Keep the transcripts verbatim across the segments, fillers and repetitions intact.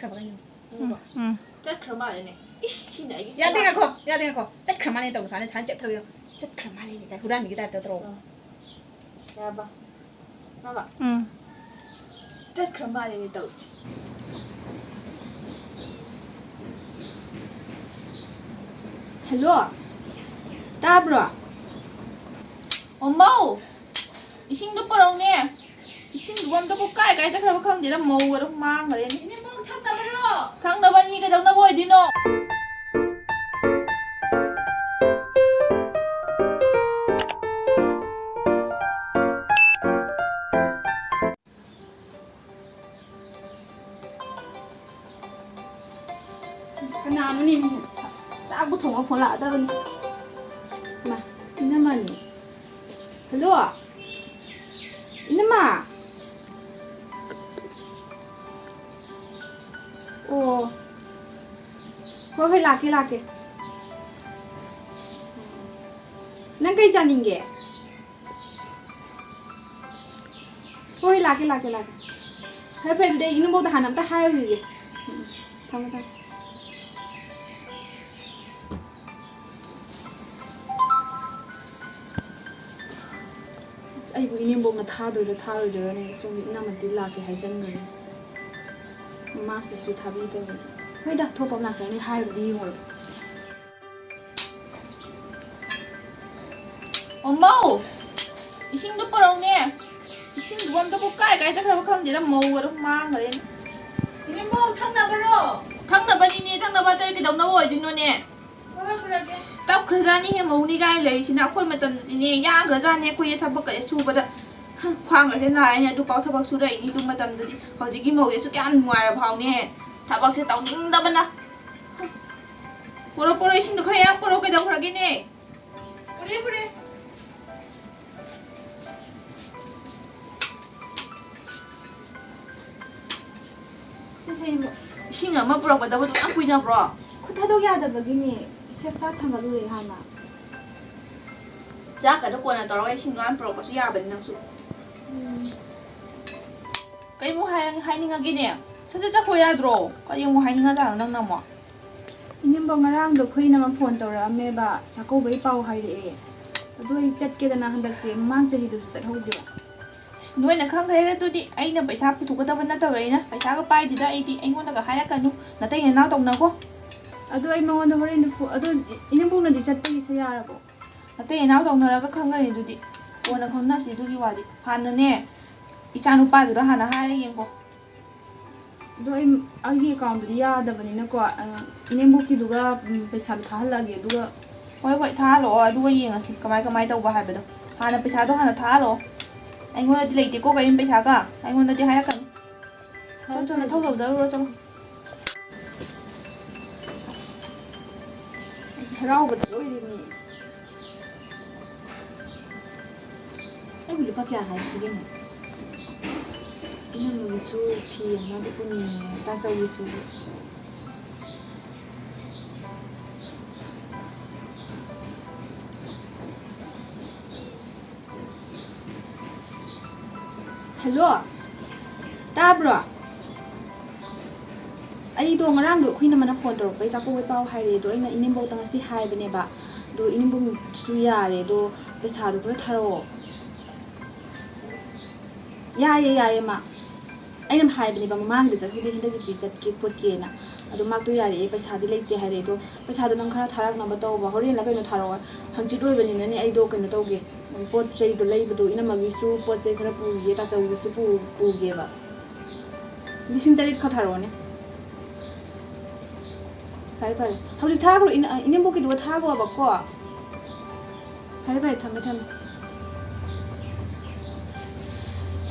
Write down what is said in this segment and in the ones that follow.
ꯎꯝ, ꯎꯝ꯫ ꯆꯠꯈ꯭ꯔ ꯃꯥꯜꯂꯦꯅꯦ꯫ ꯏꯁ, ꯁꯤꯅ ꯑꯩꯒꯤ ꯌꯥꯗꯦ, ꯉꯥꯏꯈꯣ, ꯌꯥꯗꯦ, ꯉꯥꯏꯈꯣ꯫ ꯆꯠꯈ꯭ꯔ ꯃꯥꯜꯂꯦ ꯇꯧ, ꯁꯨꯃꯥꯏꯅ, ꯁꯨꯃꯥꯏꯅ ꯆꯠꯈ꯭ꯔꯒ, ꯆꯠꯈ꯭ꯔ ꯃꯥꯜꯂꯦꯅꯦ ꯇꯥꯏ, ꯍꯨꯔꯥꯟꯕꯒꯤ ꯇꯥꯏꯞꯇ ꯇꯧꯔꯛꯑꯣ꯫ ꯑꯥ꯫ ꯌꯥꯔꯕ? ꯃꯥꯃ꯫ ꯎꯝ꯫ ꯆꯠꯈ꯭ꯔ ꯃꯥꯜꯂꯦꯅꯦ ꯇꯧꯔꯤꯁꯦ꯫ ꯍꯜꯂꯣ? ꯇꯥꯕ꯭ꯔꯣ? ꯑꯣ, ꯃꯧ! ꯏꯁꯤꯡꯗꯣ ꯄꯨꯔꯛꯎꯅꯦ꯫ ꯏꯁꯤꯡꯗꯨꯕꯨ ꯑꯝꯇꯕꯨ ꯀꯥꯏ ꯀꯥꯏ ꯆꯠꯈ꯭ꯔꯕ ꯈꯪꯗꯦꯗ, ꯃꯧꯒꯗꯣ ꯃꯥꯡꯈ꯭ꯔꯦꯅꯦ꯫ ꯏꯅꯦꯝꯕꯣꯛ ꯊꯛꯅꯕꯔꯣ? ꯊꯛꯅꯕꯅꯤ, ꯀꯩꯗꯧꯅꯕ ꯑꯣꯏꯗꯣꯏꯅꯣ? ꯀꯅꯥꯅꯣꯅꯦ? ꯆꯥꯛꯄꯨ ꯊꯣꯡꯉ ꯐꯣꯟ ꯂꯥꯛꯑꯗꯕꯅꯤ꯫ ꯃꯥ, ꯏꯅꯝꯃꯅꯤ꯫ ꯍꯜꯂꯣ? ꯏꯅꯝꯃ? ꯑꯣ꯫ ꯍꯣꯏ, ꯍꯣꯏ, ꯂꯥꯛꯀꯦ, ꯂꯥꯛꯀꯦ꯫ ꯅꯪ ꯀꯩ ꯆꯥꯅꯤꯡꯒꯦ? ꯍꯣꯏ, ꯂꯥꯛꯀꯦ, ꯂꯥꯛꯀꯦ, ꯂꯥꯛꯀꯦ꯫ ꯐꯔꯦ, ꯐꯔꯦ, ꯑꯗꯨꯗꯤ ꯑꯩ ꯏꯅꯝꯕꯣꯛꯇ ꯍꯥꯟꯅ ꯑꯝꯇ ꯍꯥꯏꯔꯨꯈꯤꯒꯦ꯫ ꯎꯝ, ꯎꯝ, ꯊꯝꯃꯦ, ꯊꯝꯃꯦ꯫ ꯑꯁ, ꯑꯩꯕꯨ ꯏꯅꯦꯝꯕꯣꯛꯅ ꯊꯥꯗꯣꯏꯔꯥ ꯊꯥꯔꯣꯏꯗꯣꯏꯔꯥꯅꯦ, ꯁꯣꯝꯒꯤ ꯏꯅꯝꯃꯗꯤ ꯂꯥꯛꯀꯦ ꯍꯥꯏꯖꯟꯈ꯭ꯔꯦ꯫ ꯃꯃꯥꯁꯤꯁꯨ ꯊꯥꯕꯤꯗꯕꯅꯤ꯫ ꯍꯣꯏꯗ, ꯊꯣꯛꯄ ꯑꯃ ꯂꯥꯛꯆꯔꯅꯤ, ꯍꯥꯏꯔꯨꯕꯗꯤ ꯌꯦꯡꯉꯨꯔꯣ꯫ ꯑꯣ, ꯃꯧ! ꯏꯁꯤꯡꯗꯣ ꯄꯨꯔꯛꯎꯅꯦ꯫ ꯏꯁꯤꯡꯗꯨꯕꯨ ꯑꯝꯇꯕꯨ ꯀꯥꯏ ꯀꯥꯏ ꯆꯠꯈ꯭ꯔꯕ ꯈꯪꯗꯦꯗ, ꯃꯧꯒꯗꯣ ꯃꯥꯡꯈ꯭ꯔꯦꯅꯦ꯫ ꯏꯅꯦꯝꯕꯣꯛ, ꯊꯛꯅꯕꯔꯣ? ꯊꯛꯅꯕꯅꯤꯅꯦ, ꯊꯛꯅꯕ ꯑꯇꯩ ꯀꯩꯗꯧꯅꯕ ꯑꯣꯏꯗꯣꯏꯅꯣꯅꯦ? ꯍꯣꯏ, ꯍꯣꯏ, ꯄꯨꯔꯛꯀꯦ꯫ ꯇꯞꯈ꯭ꯔꯖꯥꯠꯅꯤꯍꯦ, ꯃꯧꯅꯤ ꯀꯥꯏꯅ ꯂꯩꯔꯤꯁꯤꯅ꯫ ꯑꯩꯈꯣꯏ ꯃꯇꯝꯗꯗꯤꯅꯦ, ꯌꯥꯡꯈ꯭ꯔꯖꯥꯠꯅꯦ ꯑꯩꯈꯣꯏꯁꯦ ꯊꯕꯛꯀꯁꯦ ꯁꯨꯕꯗ꯫ ꯈ꯭ꯋꯥꯡꯒꯁꯦ ꯅꯥꯏꯅꯦ, ꯑꯗꯨꯐꯥꯎ ꯊꯕꯛ ꯁꯨꯔꯛꯏꯅꯤ ꯑꯗꯨ ꯃꯇꯝꯗꯗꯤ꯫ ꯍꯧꯖꯤꯛꯀꯤ ꯃꯧꯁꯦ ꯑꯁꯨꯛ ꯌꯥꯝ ꯅꯨꯡꯉꯥꯏꯔ ꯐꯥꯎꯅꯦ, ꯊꯕꯛꯁꯦ ꯇꯧꯅꯤꯡꯗꯕꯅ꯫ ꯄꯨꯔꯛ, ꯄꯨꯔꯛ, ꯏꯁꯤꯡꯗꯣ ꯈꯔ ꯌꯥꯝ ꯄꯨꯔꯛ, ꯀꯩꯗꯧꯈ꯭ꯔꯒꯦꯅꯦ? ꯄꯨꯔꯦ, ꯄꯨꯔꯦ꯫ ꯁꯦ, ꯁꯦ, ꯏꯕꯣꯛ꯫ ꯏꯁꯤꯡ ꯑꯃ ꯄꯨꯔꯛꯄꯗꯕꯨ ꯑꯗꯨꯛ ꯌꯥꯝ ꯀꯨꯏꯅꯕ꯭ꯔꯣ? ꯈꯨꯠ ꯊꯥꯗꯣꯛ ꯌꯥꯗꯕꯒꯤꯅꯦ꯫ ꯁꯦ, ꯆꯥꯛ ꯊꯥꯡꯒꯠꯂꯨꯔꯦ ꯍꯥꯟꯅ꯫ ꯆꯥꯛꯀꯗꯣ ꯀꯣꯟꯅ ꯇꯧꯔꯒ ꯏꯁꯤꯡꯗꯣ ꯍꯥꯟꯅ ꯄꯨꯔꯛꯄꯁꯨ ꯌꯥꯕꯅꯤ ꯅꯪꯁꯨ꯫ ꯎꯝ꯫ ꯀꯩꯃꯨꯛ ꯍꯥꯏ-, ꯍꯥꯏꯅꯤꯡꯉꯒꯦꯅꯦ? ꯁꯠ ꯁꯠ ꯆꯠꯈꯣ ꯌꯥꯗ꯭ꯔꯣ? ꯀꯔꯤ ꯑꯃꯨꯛ ꯍꯥꯏꯅꯤꯡꯉꯖꯥꯠꯅꯣ ꯅꯪꯅ ꯑꯃꯨꯛ? ꯏꯅꯦꯝꯕꯣꯛ ꯉꯔꯥꯡꯗꯣ ꯑꯩꯈꯣꯏ ꯏꯅꯝꯃ ꯐꯣꯟ ꯇꯧꯔꯛꯑꯝꯃꯦꯕ, ꯆꯥꯛꯀꯧꯕꯩ ꯄꯥꯎ ꯍꯥꯏꯔꯛꯑꯦ꯫ ꯑꯗꯨ ꯑꯩ ꯆꯠꯀꯦꯗꯅ ꯍꯟꯗꯛꯇꯤ, ꯃꯃꯥꯡ ꯆꯍꯤꯗꯨꯁꯨ ꯆꯠꯍꯧꯗꯦꯕ꯫ ꯑꯁ, ꯅꯣꯏꯅ ꯈꯪꯈ꯭ꯔꯦꯗ ꯑꯗꯨꯗꯤ꯫ ꯑꯩꯅ ꯄꯩꯁꯥ ꯄꯨꯊꯣꯛꯀꯗꯕ ꯅꯠꯇꯕꯅꯤꯅ, ꯄꯩꯁꯥꯒ ꯄꯥꯏꯗꯦꯗ ꯑꯩꯗꯤ꯫ ꯑꯩꯉꯣꯟꯗꯒ ꯍꯥꯏꯔꯛꯀꯅꯨ, ꯅꯇꯩ ꯅꯅꯥꯎ ꯇꯧꯅꯀꯣ꯫ ꯑꯗꯣ ꯑꯩ ꯃꯉꯣꯟꯗ ꯍꯣꯔꯦꯟ ꯐꯣ-, ꯑꯗꯣ ꯏꯅꯦꯝꯕꯣꯛꯅꯗꯤ ꯆꯠꯄꯒꯤꯁꯦ ꯌꯥꯔꯕꯣ? ꯅꯇꯩ ꯅꯅꯥꯎ ꯇꯧꯅꯔꯒ ꯈꯪꯒꯅꯤ ꯑꯗꯨꯗꯤ꯫ ꯀꯣꯟꯅ ꯈꯪꯅꯁꯤ ꯑꯗꯨꯒꯤ ꯋꯥꯗꯤ꯫ ꯍꯥꯟꯅꯅꯦ, ꯏꯆꯥ ꯅꯨꯄꯥꯗꯨꯗ ꯍꯥꯟꯅ ꯍꯥꯏꯔ ꯌꯦꯡꯀꯣ꯫ ꯑꯗꯣ ꯑꯩ, ꯑꯩꯒꯤ ꯑꯦꯀꯥꯎꯟꯗꯨꯗꯤ ꯌꯥꯗꯕꯅꯤꯅꯀꯣ, ꯑ, ꯏꯅꯦꯝꯕꯣꯛꯀꯤꯗꯨꯒ, ꯎꯝ, ꯄꯩꯁꯥꯗꯣ ꯊꯥꯍꯜꯂꯛꯑꯒꯦ, ꯑꯗꯨꯒ ꯍꯣꯏ, ꯍꯣꯏ, ꯊꯥꯍꯜꯂꯛꯑꯣ, ꯑꯗꯨꯒ ꯌꯦꯡꯉꯁꯤ ꯀꯃꯥꯏ, ꯀꯃꯥꯏ ꯇꯧꯕ ꯍꯥꯏꯕꯗꯣ꯫ ꯍꯥꯟꯅ ꯄꯩꯁꯥꯗꯣ ꯍꯥꯟꯅ ꯊꯥꯍꯜꯂꯛꯑꯣ꯫ ꯑꯩꯉꯣꯟꯗꯗꯤ ꯂꯩꯇꯦꯀꯣ ꯀꯔꯤꯝ ꯄꯩꯁꯥꯒ꯫ ꯑꯩꯉꯣꯟꯗꯗꯤ ꯍꯥꯏꯔꯛꯀꯅꯨ꯫ ꯆꯠꯂꯣ, ꯆꯠꯂꯣ, ꯊꯧꯗꯧꯗ ꯂꯨꯔꯣ, ꯆꯠꯂꯣ꯫ ꯑꯩꯗꯤ ꯍꯔꯥꯎꯕꯗ ꯂꯣꯏꯔꯦꯅꯦ꯫ ꯑꯩꯕꯨ ꯂꯨꯄꯥ ꯀꯌꯥ ꯍꯥꯏꯁꯤꯒꯦꯅꯦ? ꯏꯅꯝꯃꯒꯤꯁꯨ ꯐꯤ ꯑꯃꯗꯤ ꯄꯨꯅꯤꯡꯉꯦ, ꯇꯥꯆꯧꯒꯤꯁꯨ꯫ ꯍꯜꯂꯣ, ꯇꯥꯕ꯭ꯔꯣ? ꯑꯩꯗꯣ ꯉꯔꯥꯡꯗꯣ ꯑꯩꯈꯣꯏ ꯏꯅꯝꯃꯅ ꯐꯣꯟ ꯇꯧꯔꯛꯄꯩ ꯆꯥꯛꯀꯧꯕꯩ ꯄꯥꯎ ꯍꯥꯏꯔꯛꯑꯦ, ꯑꯗꯣ ꯑꯩꯅ ꯏꯅꯦꯝꯕꯣꯛꯇ ꯉꯁꯤ ꯍꯥꯏꯕꯅꯦꯕ꯫ ꯑꯗꯣ ꯏꯅꯦꯝꯕꯣꯛꯁꯨ ꯌꯥꯔꯦ, ꯑꯗꯣ ꯄꯩꯁꯥꯗꯣ ꯈꯔ ꯊꯥꯔꯛꯑꯣ꯫ ꯌꯥꯏꯌꯦ, ꯌꯥꯏꯌꯦ, ꯃꯥ꯫ ꯑꯩꯅ ꯍꯥꯏꯕꯅꯦꯕ, ꯃꯃꯥꯡꯒꯤꯗ ꯆꯠꯈꯤꯗꯦ, ꯍꯟꯗꯛꯀꯤꯗꯤ ꯆꯠꯀꯦ ꯈꯣꯠꯀꯦꯅ꯫ ꯑꯗꯣ ꯃꯥꯛꯇꯣ ꯌꯥꯔꯛꯑꯦ, ꯄꯩꯁꯥꯗꯤ ꯂꯩꯇꯦ ꯍꯥꯏꯔꯛꯑꯦ꯫ ꯑꯗꯣ ꯄꯩꯁꯥꯗꯣ ꯅꯪ ꯈꯔ ꯊꯥꯔꯛꯅꯕ ꯇꯧꯕ, ꯍꯣꯔꯦꯟꯂ ꯀꯩꯅꯣ ꯊꯥꯔꯛꯑꯣ꯫ ꯍꯪꯆꯤꯠ ꯑꯣꯏꯕꯅꯤꯅꯅꯦ, ꯑꯩꯗꯣ ꯀꯩꯅꯣ ꯇꯧꯒꯦ, ꯄꯣꯠ ꯆꯩꯗꯣ ꯂꯩꯕꯗꯣ, ꯏꯅꯝꯃꯒꯤꯁꯨ ꯄꯣꯠ ꯆꯩ ꯈꯔ ꯄꯨꯈꯤꯒꯦ, ꯇꯥꯆꯧꯒꯤꯁꯨ ꯄꯨ-, ꯄꯨꯒꯦꯕ꯫ ꯂꯤꯁꯤꯡ ꯇꯔꯦꯠ ꯈꯛ ꯊꯥꯔꯛꯑꯣꯅꯦ꯫ ꯐꯔꯦ, ꯐꯔꯦ꯫ ꯍꯧꯖꯤꯛ ꯊꯥꯈ꯭ꯔꯣ, ꯏꯅ-, ꯏꯅꯦꯝꯕꯣꯛꯀꯤꯗꯨꯒ ꯊꯥꯈꯣꯕꯀꯣ꯫ ꯐꯔꯦ, ꯐꯔꯦ, ꯊꯝꯃꯦ, ꯊꯝꯃꯦ꯫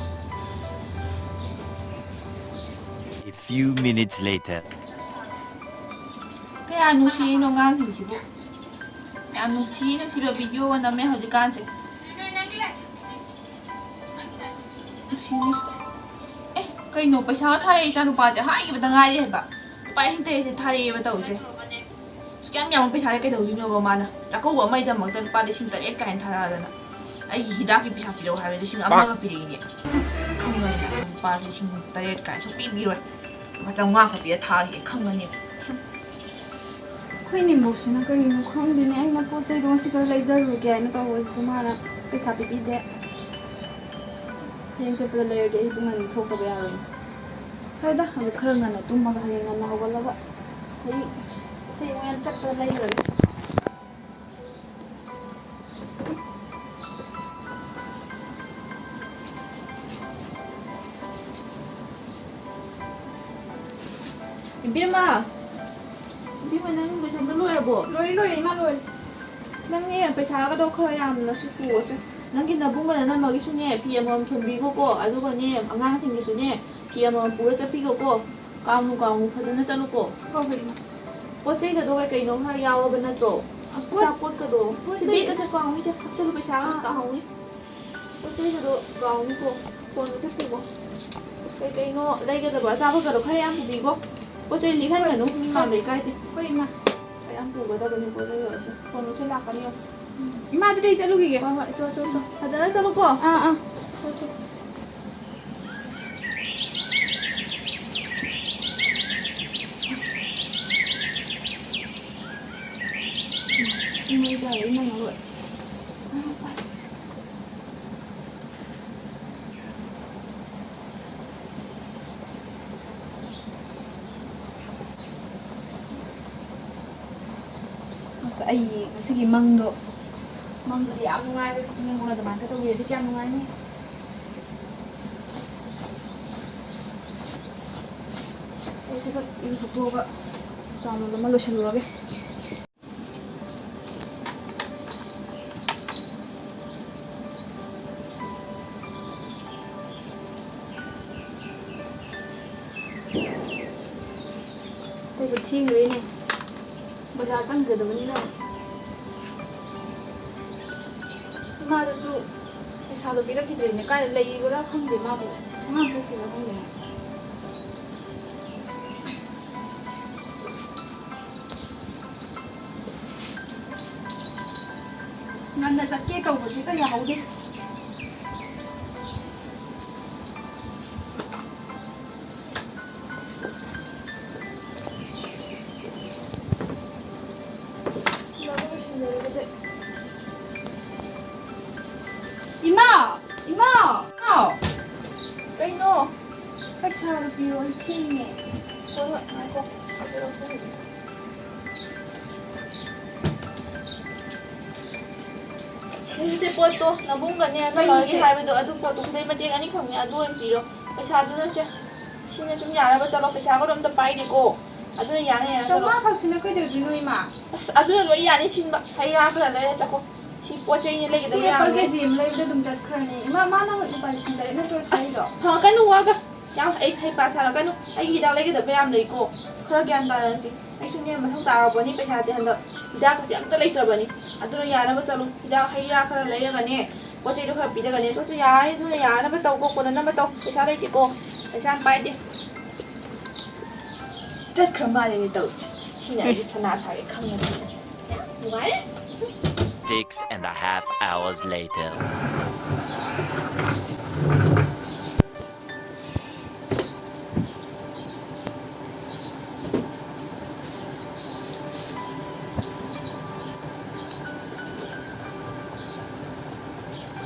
A few minutes later. ꯀꯌꯥ ꯅꯨꯡꯁꯤꯔꯤꯅꯣ ꯑꯉꯥꯡꯁꯤꯡꯁꯤꯕꯨ꯫ ꯌꯥꯝ ꯅꯨꯡꯁꯤ ꯅꯨꯡꯁꯤꯕ ꯚꯤꯗꯤꯑꯣꯒ ꯅꯝꯃꯦ ꯍꯧꯖꯤꯛꯀꯥꯟꯁꯦ꯫ ꯅꯨꯡꯁꯤꯅꯤ꯫ ꯑꯦ, ꯀꯩꯅꯣ, ꯄꯩꯁꯥꯒ ꯊꯥꯔꯛꯑꯦ ꯏꯆꯥꯅꯨꯄꯥꯁꯦ, ꯍꯥꯏꯈꯤꯕꯗ ꯉꯥꯏꯔꯤ ꯍꯥꯏꯕ꯫ ꯂꯨꯄꯥ ꯂꯤꯁꯤꯡ ꯇꯔꯦꯠꯁꯦ ꯊꯥꯔꯛꯑꯦꯕ ꯇꯧꯔꯤꯁꯦ꯫ ꯑꯁꯨꯛ ꯌꯥꯝ ꯌꯥꯝꯕ ꯄꯩꯁꯥꯁꯦ ꯀꯩꯗꯧꯗꯣꯏꯅꯣꯕ ꯃꯥꯅ? ꯆꯥꯛꯀꯧꯕ ꯑꯃꯒꯤꯗꯃꯛꯇ ꯂꯨꯄꯥ ꯂꯤꯁꯤꯡ ꯇꯔꯦꯠ ꯀꯥꯏꯅ ꯊꯥꯔꯛꯑꯗꯅ꯫ ꯑꯩꯒꯤ ꯍꯤꯗꯥꯛꯀꯤ ꯄꯩꯁꯥ ꯄꯤꯔꯛꯑꯣ ꯍꯥꯏꯕ ꯂꯤꯁꯤꯡ ꯑꯃꯒ ꯄꯤꯔꯛꯏꯅꯦ꯫ ꯈꯪꯕꯅꯤꯅ ꯂꯨꯄꯥ ꯂꯤꯁꯤꯡ ꯇꯔꯦꯠ ꯀꯥꯏꯅ ꯁꯨꯡꯄꯤ ꯄꯤꯔꯣꯏ꯫ ꯂꯨꯄꯥ ꯆꯥꯝꯃꯉꯥ ꯈꯛ ꯄꯤꯔ ꯊꯥꯈꯤꯒꯦ, ꯈꯪꯉꯅꯤ꯫ ꯑꯩꯈꯣꯏ ꯅꯦꯝꯕꯣꯛꯁꯤꯅ ꯀꯔꯤꯅꯣ ꯈꯪꯗꯦꯅꯦ, ꯑꯩꯅ ꯄꯣꯠ ꯆꯩꯗꯣ ꯉꯁꯤ ꯈꯔ ꯂꯩꯖꯔꯨꯒꯦ ꯍꯥꯏꯅ ꯇꯧꯕꯁꯤꯁꯨ ꯃꯥꯅ ꯄꯩꯁꯥ ꯄꯤꯕꯤꯗꯦ꯫ ꯍꯌꯦꯡ ꯆꯠꯄꯗ ꯂꯩꯔꯒꯦ, ꯑꯩ ꯄꯨꯡ ꯑꯅꯤ ꯊꯣꯛꯇꯕ ꯌꯥꯔꯣꯏ꯫ ꯐꯔꯦꯗ, ꯍꯧꯖꯤꯛ ꯈꯔ ꯉꯟꯅ ꯇꯨꯝꯃꯒ ꯍꯌꯦꯡ ꯉꯟꯅ ꯍꯧꯒꯠꯂꯒ ꯑꯩ ꯍꯌꯦꯡ ꯉꯟꯅ ꯆꯠꯄꯗ ꯂꯩꯔꯨꯔꯒꯦ꯫ ꯏꯕꯦꯝꯃ, ꯏꯕꯦꯝꯃ, ꯅꯪ ꯂꯣꯏꯁꯟꯕ ꯂꯣꯏꯔꯕꯣ? ꯂꯣꯏꯔꯦ, ꯂꯣꯏꯔꯦ, ꯏꯃꯥ, ꯂꯣꯏꯔꯦ꯫ ꯅꯪꯅꯦ, ꯄꯩꯁꯥꯒꯗꯣ ꯈꯔ ꯌꯥꯝꯅꯁꯨ ꯄꯨꯔꯁꯦ꯫ ꯅꯪꯒꯤ ꯅꯕꯨꯡꯒ ꯅꯅꯝꯃꯒꯤꯁꯨꯅꯦ, ꯐꯤ ꯑꯃꯃꯝ ꯊꯣꯟꯕꯤꯈꯣꯀꯣ꯫ ꯑꯗꯨꯒꯅꯦ, ꯑꯉꯥꯡꯁꯤꯡꯒꯤꯁꯨꯅꯦ, ꯐꯤ ꯑꯃꯃꯝ ꯄꯨꯔ ꯆꯠꯄꯤꯈꯣꯀꯣ꯫ ꯀꯥꯎꯅꯨ, ꯀꯥꯎꯅꯨ, ꯐꯖꯅ ꯆꯠꯂꯨꯀꯣ꯫ ꯍꯣꯏ, ꯍꯣꯏ, ꯏꯃꯥ꯫ ꯄꯣꯠ ꯆꯩꯒꯗꯣ ꯀꯩ ꯀꯩꯅꯣ ꯈꯔ ꯌꯥꯎꯔꯕ ꯅꯠꯇ꯭ꯔꯣ? ꯑ, ꯄꯣꯠ, ꯑꯆꯥꯄꯣꯠꯀꯗꯣ꯫ ꯄꯣꯠ ꯁꯤ ꯆꯩ ꯕꯦꯒ ꯑꯁꯦ ꯀꯥꯎꯅꯤ, ꯁꯦ ꯍꯥꯞꯆꯜꯂꯨ, ꯄꯩꯁꯥ ꯑꯥ, ꯑꯥ꯫ ꯀꯥꯎꯅꯤ꯫ ꯄꯣꯠ ꯆꯩꯒꯗꯣ ꯀꯥꯎꯅꯤꯀꯣ꯫ ꯐꯣꯟꯗꯣ ꯊꯝꯕꯤꯔꯣ꯫ ꯀꯩ ꯀꯩꯅꯣ ꯂꯩꯒꯗꯕ ꯑꯆꯥꯄꯣꯠꯀꯗꯣ ꯈꯔ ꯌꯥꯝ ꯄꯨꯕꯤꯀꯣ꯫ ꯄꯣꯠ ꯆꯩ ꯂꯤꯛꯍꯟꯒꯅꯨ, ꯃꯤ ꯃꯥꯡꯗ ꯏꯀꯥꯏꯖꯩ꯫ ꯍꯣꯏ, ꯏꯃꯥ꯫ ꯈꯔ ꯌꯥꯝ ꯄꯨꯒꯗꯕꯅꯤ ꯄꯣꯠ ꯆꯩ ꯑꯣꯏꯔꯁꯨ꯫ ꯐꯣꯟꯗꯣ ꯁꯤ ꯂꯥꯛꯀꯅꯤ ꯌꯦꯡꯉꯣ꯫ ꯏꯃꯥ, ꯑꯗꯨꯗꯤ ꯑꯩ ꯆꯠꯂꯨꯈꯤꯒꯦ꯫ ꯍꯣꯏ, ꯍꯣꯏ, ꯆꯣ, ꯆꯣ, ꯆꯣ꯫ ꯐꯖꯅ ꯆꯠꯂꯨꯀꯣ꯫ ꯑꯥ, ꯑꯥ꯫ ꯆꯣ, ꯆꯣ꯫ ꯏꯃꯩ ꯇꯥꯔꯦ, ꯏꯃꯩ ꯉꯥꯂꯣꯏ꯫ ꯑꯁ꯫ ꯑꯁ, ꯑꯩ ꯉꯁꯤꯒꯤ ꯃꯪꯗꯣ, ꯃꯪꯗꯨꯗꯤ ꯌꯥꯝ ꯅꯨꯡꯉꯥꯏꯕ, ꯅꯪꯕꯨ ꯑꯗꯨꯃꯥꯏꯅ ꯇꯧꯕꯤꯔꯗꯤ ꯀꯌꯥꯝ ꯅꯨꯡꯉꯥꯏꯅꯤ꯫ ꯑꯩ ꯁꯠ ꯁꯠ ꯏꯔꯨ ꯊꯣꯛꯇꯣꯛꯑꯒ ꯆꯥ ꯂꯣꯜꯂꯝꯃ ꯂꯣꯏꯁꯜꯂꯨꯔꯒꯦ꯫ ꯁꯤꯕꯨ ꯊꯦꯡꯈ꯭ꯔꯦꯅꯦ, ꯕꯖꯥꯔ ꯆꯪꯒꯗꯕꯅꯤꯅ꯫ ꯏꯃꯥꯗꯁꯨ ꯄꯩꯁꯥꯗꯣ ꯄꯤꯔꯛꯈꯤꯗ꯭ꯔꯦꯅꯦ, ꯀꯥꯏꯗ ꯂꯩꯕ꯭ꯔꯥ ꯈꯪꯗꯦ ꯃꯥꯕꯨ, ꯀꯃꯥꯏꯅ ꯆꯠꯈꯤꯕꯅꯣ ꯈꯪꯗꯦ꯫ ꯉꯟꯅ ꯆꯠꯀꯦ ꯇꯧꯕꯁꯦ ꯍꯦꯛꯇ ꯌꯥꯍꯧꯗꯦ꯫ ꯊꯤꯡꯉꯦ꯫ ꯍꯣꯏ, ꯍꯣꯏ, ꯉꯥꯏꯈꯣ꯫ ꯍꯧꯖꯤꯛ ꯂꯧꯊꯣꯛꯈꯤꯒꯦ꯫ ꯁꯤꯁꯦ ꯄꯣꯠꯇꯣ ꯅꯕꯨꯡꯒꯅꯦ ꯅꯣꯏ ꯂꯧꯔꯒꯦ ꯀꯩꯅꯣꯁꯦ? ꯍꯥꯏꯕꯗꯣ ꯑꯗꯨ ꯄꯣꯠꯇꯣ ꯈꯨꯗꯩ ꯃꯇꯦꯛ ꯑꯅꯤꯈꯛꯅꯦ, ꯑꯗꯨ ꯑꯣꯏꯅ ꯄꯤꯔꯣ꯫ ꯄꯩꯁꯥꯗꯨꯅ ꯁꯦ, ꯁꯤꯅ ꯁꯨꯝ ꯌꯥꯅꯕ ꯆꯠꯂꯣ, ꯄꯩꯁꯥꯒꯗꯣ ꯑꯝꯇ ꯄꯥꯏꯗꯦꯀꯣ꯫ ꯑꯗꯨꯅ ꯌꯥꯅ ꯌꯥꯅ ꯆꯠꯂꯣ꯫ ꯆꯥꯝꯃꯉꯥ ꯈꯛꯁꯤꯅ ꯀꯩꯗꯧꯗꯣꯏꯅꯣ, ꯏꯃꯥ? ꯑꯁ, ꯑꯗꯨꯅ ꯂꯣꯏ ꯌꯥꯅꯤ ꯁꯤꯟꯕ꯫ ꯍꯩ ꯔꯥ ꯈꯔ ꯂꯩꯔ ꯆꯠꯈꯣ꯫ ꯁꯤ ꯄꯣꯠ ꯆꯩꯅꯦ ꯂꯩꯒꯗꯕ ꯑꯁꯤ ꯑꯦꯄꯜ ꯌꯥꯝꯅ꯫ ꯀꯦꯖꯤ ꯑꯃ ꯂꯩꯕꯗ ꯑꯗꯨꯝ ꯆꯠꯈ꯭ꯔꯅꯤ꯫ ꯏꯃꯥ, ꯃꯥꯅ ꯂꯨꯄꯥ ꯂꯤꯁꯤꯡ ꯇꯔꯦꯠ ꯅꯠꯇ꯭ꯔꯣ ꯑꯁ, ꯊꯥꯔꯤꯗꯣ? ꯍꯪꯉꯛꯀꯅꯨ ꯋꯥꯒ꯫ ꯌꯥꯝ ꯑꯩ ꯍꯩꯄꯥ ꯁꯥꯔꯛꯀꯅꯨ꯫ ꯑꯩꯒꯤ ꯍꯤꯗꯥꯛ ꯂꯩꯒꯗꯕ ꯌꯥꯝ ꯂꯩꯀꯣ꯫ ꯈꯔ ꯒ꯭ꯌꯥꯟ ꯇꯥꯅꯁꯤ꯫ ꯑꯩꯁꯨꯅꯦ ꯃꯊꯧ ꯇꯥꯔꯕꯅꯤ ꯄꯩꯁꯥꯁꯦ ꯍꯟꯗꯛ꯫ ꯍꯤꯗꯥꯛꯀꯁꯦ ꯑꯝꯇ ꯂꯩꯇ꯭ꯔꯕꯅꯤ꯫ ꯑꯗꯨꯅ ꯌꯥꯅꯕ ꯆꯠꯂꯨ꯫ ꯍꯤꯗꯥꯛ ꯍꯩ ꯔꯥ ꯈꯔ ꯂꯩꯔꯒꯅꯦ, ꯄꯣꯠ ꯆꯩꯗꯣ ꯈꯔ ꯄꯤꯔꯒꯅꯦ꯫ ꯆꯠꯁꯨ ꯌꯥꯔꯦ, ꯑꯗꯨꯅ ꯌꯥꯅꯕ ꯇꯧꯀꯣ, ꯀꯣꯟꯅꯅꯕ ꯇꯧ꯫ ꯄꯩꯁꯥ ꯂꯩꯇꯦꯀꯣ꯫ ꯄꯩꯁꯥ ꯌꯥꯝ ꯄꯥꯏꯗꯦ꯫ ꯆꯠꯈ꯭ꯔ ꯃꯥꯜꯂꯦꯅꯦ ꯇꯧꯔꯤꯁꯦ꯫ ꯁꯤꯅ ꯑꯩꯁꯦ ꯁꯅꯥ ꯁꯥꯒꯦ ꯈꯪꯉꯗꯤ꯫ ꯌꯥꯝ ꯅꯨꯡꯉꯥꯏꯔꯦ꯫ Six and a half hours later.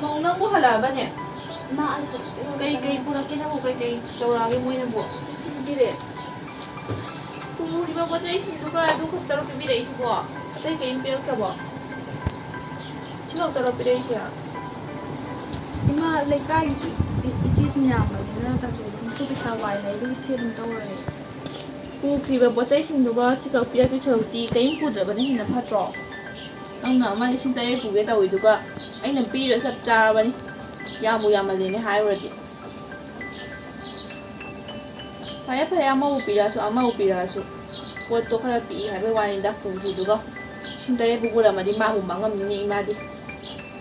ꯃꯧ ꯅꯪꯕꯨ ꯍꯜꯂꯛꯑꯕꯅꯦ? ꯏꯃꯥ, ꯑꯩ ꯍꯧꯖꯤꯛꯇ ꯀꯩ ꯀꯩ ꯌꯧꯔꯛꯄꯗ ꯄꯨꯔꯛꯀꯦ ꯅꯪꯕꯨ? ꯀꯩ ꯀꯩ ꯇꯧꯔꯛꯑꯒꯦ ꯃꯣꯏꯅꯕꯨ? ꯉꯥꯏꯔꯤ꯫ ꯄꯤꯔꯛꯑꯦ꯫ ꯑꯁ, ꯄꯨꯔꯤꯕ ꯄꯣꯠ ꯆꯩꯁꯤꯡꯗꯨꯒ ꯑꯗꯨ ꯈꯛꯇꯔꯣ ꯄꯤꯕꯤꯔꯛꯏꯁꯤꯕꯣ? ꯑꯇꯩ ꯀꯔꯤꯝ ꯄꯤꯔꯛꯇ꯭ꯔꯕꯣ? ꯁꯤ ꯈꯛꯇꯔꯣ ꯄꯤꯔꯛꯏꯁꯦ? ꯏꯃꯥ, ꯂꯩꯀꯥꯏꯒꯤꯁꯨ ꯏ-, ꯏꯆꯦꯁꯤꯡ ꯌꯥꯝꯕꯅꯤꯅ ꯇꯥꯆꯧꯗꯨꯅꯁꯨ ꯄꯩꯁꯥ ꯋꯥꯏ ꯍꯥꯏ, ꯑꯗꯨꯒꯤ ꯁꯤ ꯑꯗꯨꯝ ꯇꯧꯔꯒꯦ꯫ ꯄꯨꯈ꯭ꯔꯤꯕ ꯄꯣꯠ ꯆꯩꯁꯤꯡꯗꯨꯒ ꯁꯤꯈꯛ ꯄꯤꯔꯛꯇꯣꯏ ꯁꯔꯨꯛꯇꯤ ꯀꯔꯤꯝ ꯄꯨꯗꯕꯅ ꯍꯦꯟꯅ ꯐꯠꯇ꯭ꯔꯣ? ꯅꯪꯅ ꯑꯃ ꯂꯤꯁꯤꯡ ꯇꯔꯦꯠ ꯄꯨꯒꯦ ꯇꯧꯋꯤꯗꯨꯒ ꯑꯩꯅ ꯄꯤꯔꯤꯕ ꯆꯞ ꯆꯥꯔꯕꯅꯤ꯫ ꯌꯥꯝꯕꯨ ꯌꯥꯝꯃꯜꯂꯦꯅꯦ ꯍꯥꯏꯔꯨꯔꯗꯤ꯫ ꯐꯔꯦ, ꯐꯔꯦ, ꯑꯃꯕꯨ ꯄꯤꯔꯛꯑꯁꯨ, ꯑꯃꯕꯨ ꯄꯤꯔꯛꯑꯁꯨ꯫ ꯄꯣꯠꯇꯣ ꯈꯔ ꯄꯤꯛꯏ ꯍꯥꯏꯕꯩ ꯋꯥꯅꯤꯗ, ꯄꯨꯈ꯭ꯔꯤꯗꯨꯒ꯫ ꯂꯤꯁꯤꯡ ꯇꯔꯦꯠꯄꯨ ꯄꯨꯔꯝꯃꯗꯤ ꯃꯥꯕꯨ ꯃꯥꯡꯉꯝꯅꯤꯅꯦ ꯏꯃꯥꯗꯤ꯫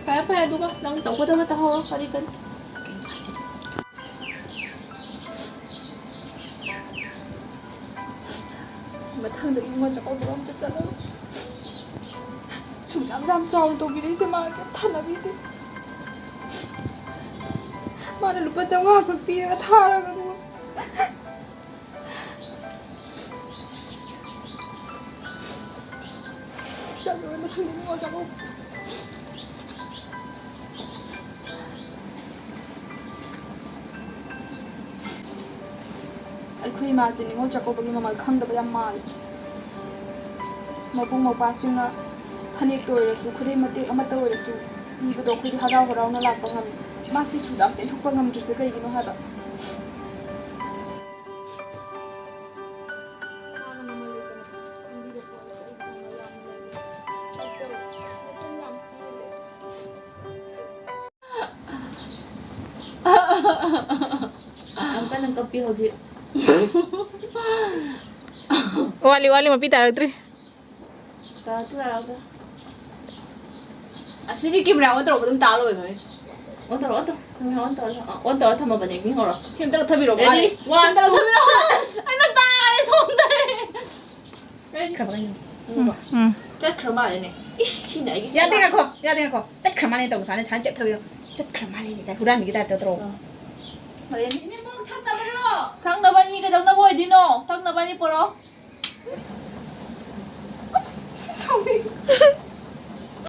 ꯐꯔꯦ, ꯐꯔꯦ, ꯑꯗꯨꯒ ꯅꯪ ꯇꯧꯒꯗꯕ ꯇꯧꯍꯧꯔꯣ, ꯀꯔꯤ ꯀꯔꯤ꯫ ꯃꯊꯪꯗ ꯏꯕꯨꯡꯉꯣ ꯆꯥꯛꯀꯧꯕ ꯑꯝꯇ ꯆꯠꯂꯔꯣꯏ꯫ ꯁꯨꯛ ꯌꯥꯝ ꯌꯥꯝ ꯆꯥꯎꯅ ꯇꯧꯕꯤꯔꯛꯏꯁꯦ ꯃꯥ ꯀꯩꯝ ꯊꯥꯅꯕꯤꯗꯦ꯫ ꯃꯥꯅ ꯂꯨꯄꯥ ꯆꯥꯝꯃꯉꯥ ꯈꯛ ꯄꯤꯔꯒ ꯊꯥꯔꯒ ꯑꯗꯨꯒ ꯆꯠꯂꯨꯔꯦ ꯃꯊꯪꯗ ꯏꯕꯨꯡꯉꯣ ꯆꯥꯛꯀꯧꯕ꯫ ꯑꯩ ꯏꯃꯥꯁꯦ ꯅꯤꯉꯣꯜ ꯆꯥꯛꯀꯧꯕꯒꯤ ꯃꯃꯜ ꯈꯪꯗꯕ ꯌꯥꯝ ꯃꯥꯜꯂꯤ꯫ ꯃꯕꯨꯡ ꯃꯧꯄ꯭ꯋꯥꯁꯤꯡꯅ ꯐꯅꯦꯛꯇ ꯑꯣꯏꯔꯁꯨ, ꯈꯨꯗꯩ ꯃꯇꯦꯛ ꯑꯃꯠꯇ ꯑꯣꯏꯔꯁꯨ ꯄꯤꯕꯗꯣ ꯑꯩꯈꯣꯏꯗꯤ ꯍꯔꯥꯎ ꯍꯔꯥꯎꯅ ꯂꯥꯛꯄ ꯉꯝꯃꯤ꯫ ꯃꯥ ꯐꯤꯁꯨꯗ ꯑꯝꯇ ꯏꯟꯊꯣꯛꯄ ꯉꯝꯗ꯭ꯔꯤꯁꯦ ꯀꯩꯒꯤꯅꯣ ꯍꯥꯏꯕ? ꯌꯥꯝ ꯀꯟꯅ ꯀꯞꯄꯤ ꯍꯧꯖꯤꯛ꯫ ꯋꯥꯠꯂꯤ, ꯋꯥꯠꯂꯤ, ꯃꯄꯤ ꯇꯥꯔꯛꯇ꯭ꯔꯤ꯫ ꯇꯥꯔꯛꯇ꯭ꯔꯤ, ꯇꯥꯔꯛꯇ꯭ꯔꯤ꯫ ꯑꯁꯤꯗꯤ camera on ꯇꯧꯔꯛꯄ ꯑꯗꯨꯝ ꯇꯥ ꯂꯣꯏꯈ꯭ꯔꯦ꯫ On ꯇꯧꯔꯣ, on ꯇꯧꯔꯣ꯫ Camera on ꯇꯧꯔꯣ꯫ ꯑ, on ꯇꯧꯔ ꯊꯝꯃꯕꯅꯦ, ꯃꯤ ꯍꯧꯔꯣ꯫ ꯁꯤ ꯑꯝꯇ ꯂꯧꯊꯕꯤꯔꯣ, ready? ꯃꯥꯅꯦ꯫ ꯁꯤ ꯑꯝꯇ ꯂꯧꯊꯕꯤꯔꯣ꯫ ꯑꯩꯅ ꯇꯥꯔꯦ ꯁꯣꯝꯗ꯫ ꯎꯝ, ꯎꯝ꯫ ꯆꯠꯈ꯭ꯔ ꯃꯥꯜꯂꯦꯅꯦ꯫ ꯏꯁ, ꯁꯤꯅ ꯑꯩꯒꯤ ꯌꯥꯗꯦ, ꯁꯅꯥ꯫ ꯉꯥꯏꯈꯣ, ꯌꯥꯗꯦ, ꯉꯥꯏꯈꯣ꯫ ꯆꯠꯈ꯭ꯔ ꯃꯥꯜꯂꯦ ꯇꯧꯕ ꯁꯨꯃꯥꯏꯅ, ꯁꯨꯃꯥꯏꯅ ꯆꯦꯞꯊꯕꯤꯌꯣ꯫ ꯆꯠꯈ꯭ꯔ ꯃꯥꯜꯂꯦꯅꯦ ꯀꯥꯏ ꯍꯨꯔꯥꯟꯕꯤꯒꯤ type ꯇ ꯇꯧꯔꯣ꯫ ꯑꯥ꯫ ꯐꯔꯦꯅꯦ꯫ ꯏꯅꯦꯝꯕꯣꯛ, ꯊꯛꯅꯕꯔꯣ? ꯊꯛꯅꯕꯅꯤ, ꯀꯩꯗꯧꯅꯕ ꯑꯣꯏꯗꯣꯏꯅꯣ? ꯊꯛꯅꯕꯅꯤ ꯄꯨꯔꯛꯑꯣ꯫ ꯑꯁ, ꯁꯥꯎꯅꯤꯡꯉꯦ꯫